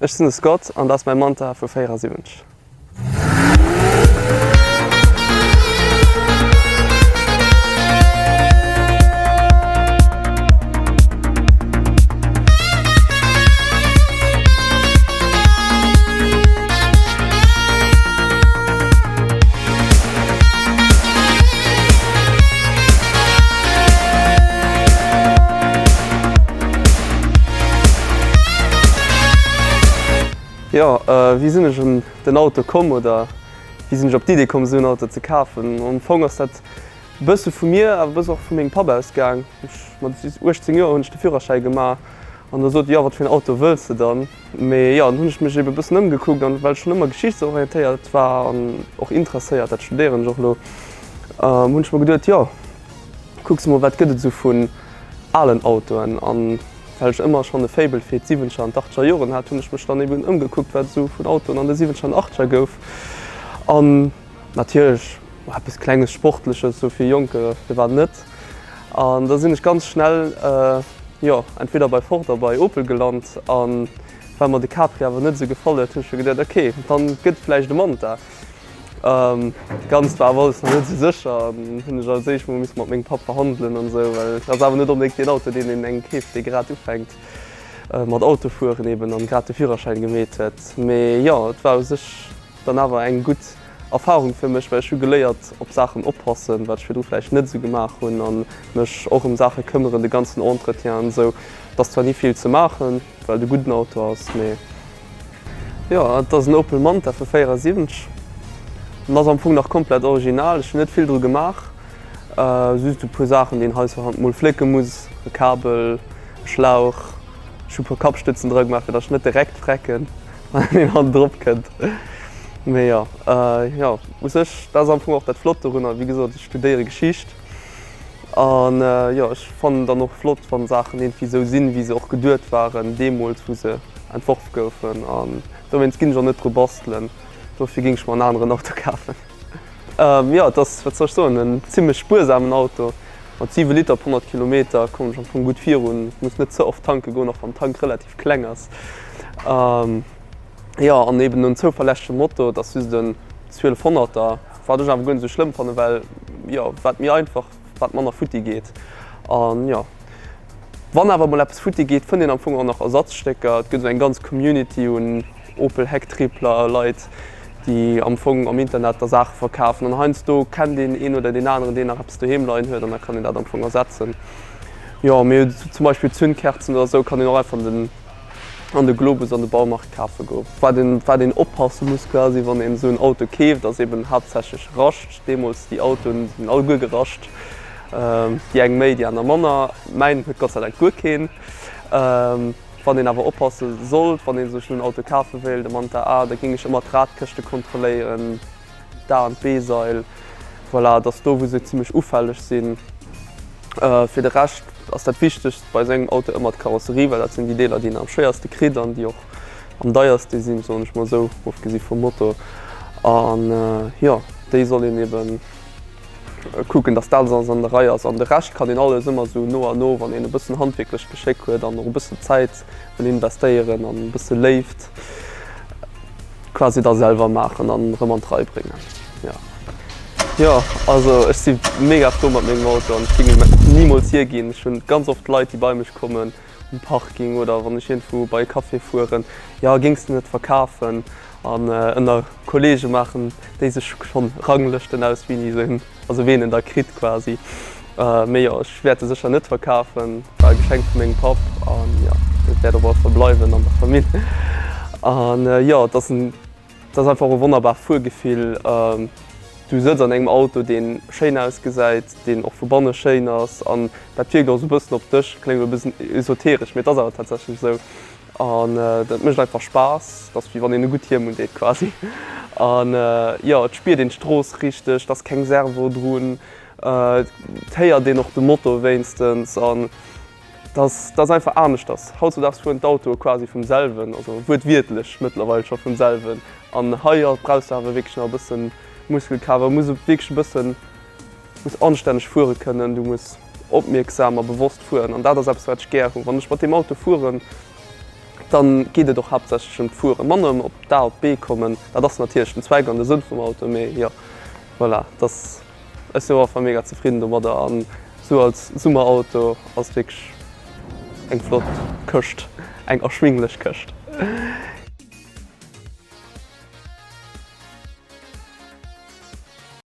Ech sinn de Scott an dat ass mäi Manta vu 74. Jo, wéi sinn ech un den Auto komm oder wéi sinn ech op d'Idee komm esou en Auto ze kafen? Am Fong ass dat e bësse vu mir, awer e bësse och vu mengem Papp ausgaang. Ech, mat 18 Joer hunn ech de Führerschäi gemaach an da sot e, jo wat fir en Auto wëlls de dann? Mee jo, dann hunn ech mech ebe bëssen ëmgekuckt an well ech schonn ëmmer geschichtsorientéiert war an och interesséiert, dat studéieren ech och elo, hunn ech mer geduet, jo kucks emol wat gëtt et esou vun alen Autoen. An well ech ëmmer schonn e Faible fir d'siwwenzeger an d'achteger Joren hat, hunn ech mech dann eben ëmgekuckt wat et esou vun Autoen an de siwwenzeger an achteger gouf. An natierlech eppes klenges Sportleches esou fir Jonker, firwat net? An da sinn ech ganz schnell, jo, entweder bei Ford oder bei Opel gelant. An well mer de Capri awer net esou gefall huet, hunn ech mir geduet, ok, dann gëtt vläicht e Manta. Dat Ganzt war awer alles nach net esou sécher an hunn ech als éischt mol misse mat mengem Papp verhandelen an esou, well et ass awer net onbedéngt deen Auto, deen een engem keeft, dee grad ufänkt mat Auto fueren eben an grad de Führerschäin gemeet huet. Mee jo, et war u sech dann awer eng gutt Erfahrung fir mech, well ech hu geléiert op Saachen oppassen, wat ech virdru vläicht net esou gemaach hunn an mech och ëm Saache këmmeren, de ganzen Entretien an esou. Et ass zwar ni vill ze maachen, well et e gudden Auto ass, mee jo, et ass en Opel Manta vu 74 an ass am Fong nach komplett original. Ech hunn net vill dru gemaach, just e puer Saachen, déi een hei sou mol flécke muss, e Kabel, e Schlauch. Ech hu e puer Kappstützen dra gemaach, fir datt ech net direkt frecken. Wann een hannendrop drop kënnt. Mee jo, jo, u sech, dat ass am Fong och dat Flott dorunner. Wéi gesot, ech studéiere Geschicht an jo, ech fannen dann och flott, wann Saachen iergendwéi esou sinn, wéi se och geduet waren deemools, wou se entworf goufen. An dowéinst ginn ech och net dru bastelen. Dofir géing ech mer en aneren Auto kafen. Jo, et ass, wat soll ech soen, en zimmlech spuersamen Auto. Mat 7 Liter op 100 Kilometer kommen ech am Fong gutt virun. Ech muss net ze oft tanke goen, och wann den Tank relativ kleng ass. Jo, an eben en zouverlässege Motor, et ass just en 1200er, wat ech awer guer net esou schlëmm fannen, well jo, wat méi einfach, wat manner futti geet. An jo, wann awer emol eppes futti geet, fënnt een am Fong och nach Ersatzstécker. Et gëtt esou eng ganz Community un Opel Hecktrippler Leit, déi am Fong am Internet da Saache verkafen. An heiansdo kennt een een oder deen aneren, deen nach eppes doheem leien huet, an da kann een dat am Fong ersetzen. Jo, mee zum Beispill Zündkerzen oder esou kann een och einfach an den an de Globus an de Baumarkt kafe goen. Wat een wat een oppasse muss quasi wann een esou en Auto keeft, ass eben haaptsächlech Rascht. Deemools déi Autoen sinn alleguer gerascht, déi eng méi, déi aner manner. Mäin huet Gott sei Dank guer keen. Wann een awer oppasse sollt, wann ee sech elo en Auto kafe wéilt, e Manta A, da géing ech ëmmer d'Radkëschte kontrolléieren, d'A an d'B-Sail, voilà, et ass do wou se zimmlech ufälleg sinn. Fir de Rescht ass dat Wichtegst bei esou engem Auto ëmmer d'Karosserie, well dat sinn déi Deeler déi een am schwéierste kritt an déi och am deierste sinn, soen ech mol esou, ofgesi vum Motor. An jo, déi soll een eben kucken, dass dat alles an der Rei ass. An de Rescht kann een alles ëmmer esou no a no, wann een e bëssen handwierklecht Geschéck huet an och e bëssen Zäit wëll investéieren an e bësse Léift, quasi da selwer maachen an erëm an d'Rei bréngen. Jo. Jo, also ech si mega frou mat mengem Auto an ech géing en och nimools hierginn. Ech hunn ganz oft Leit déi bei mech kommen um Parking oder wann ech iergendwou bei e Café fueren, jo géings de net verkafen? An ënner Kollege maachen déi sech schonn Ranglëschten aus wien se also ween en da kritt quasi. Mee jo, ech wäert e sécher net verkafen, war e Geschenk vu mengem Papp an jo, dat wäert op alle Fall bleiwen an der Famill. An jo, et ass en, et ass einfach och e wonnerbart Fuergefill. Du sëtz an engem Auto, dee schéin ausgesäit, deen och vu banne schéin ass an dat wierkt och esou e bëssen op dech. Kléngt elo e bëssen esoteresch, mee et ass awer tatsächlech esou. An dat mécht einfach Spaass, et ass wéi wann een e gutt Hiem undeet quasi. An jo, et spiert een d'Strooss richteg, et ass keng Servo drun, et héiert een och de Motor wéinstens an et ass, et ass einfach aneschters. Hautzudaags fueren d'Autoe quasi vum selwen, also wuertwiertlech mëttlerweil scho vum selwen. An hei brauchs de awer wierklech nach e bëssen Muskelkraaft a muss wierklech e bëssen, muss anstänneg fuere kënnen, du muss opmierksam a bewosst fueren an dat ass eppes wat ech gär hunn. Wann ech mat deem Auto fueren. Dann geet et och haaptsächlech ëm d'Fueren, manner ëm op d'A op d'B kommen. Dat ass natierlech den Zweck an de Sënn vum Auto, mee jo, voilà, dass, ech sinn op alle Fall mega zefridden domadder an esou als Summerauto ass wierklech eng flott Këscht, eng erschwinglech Këscht.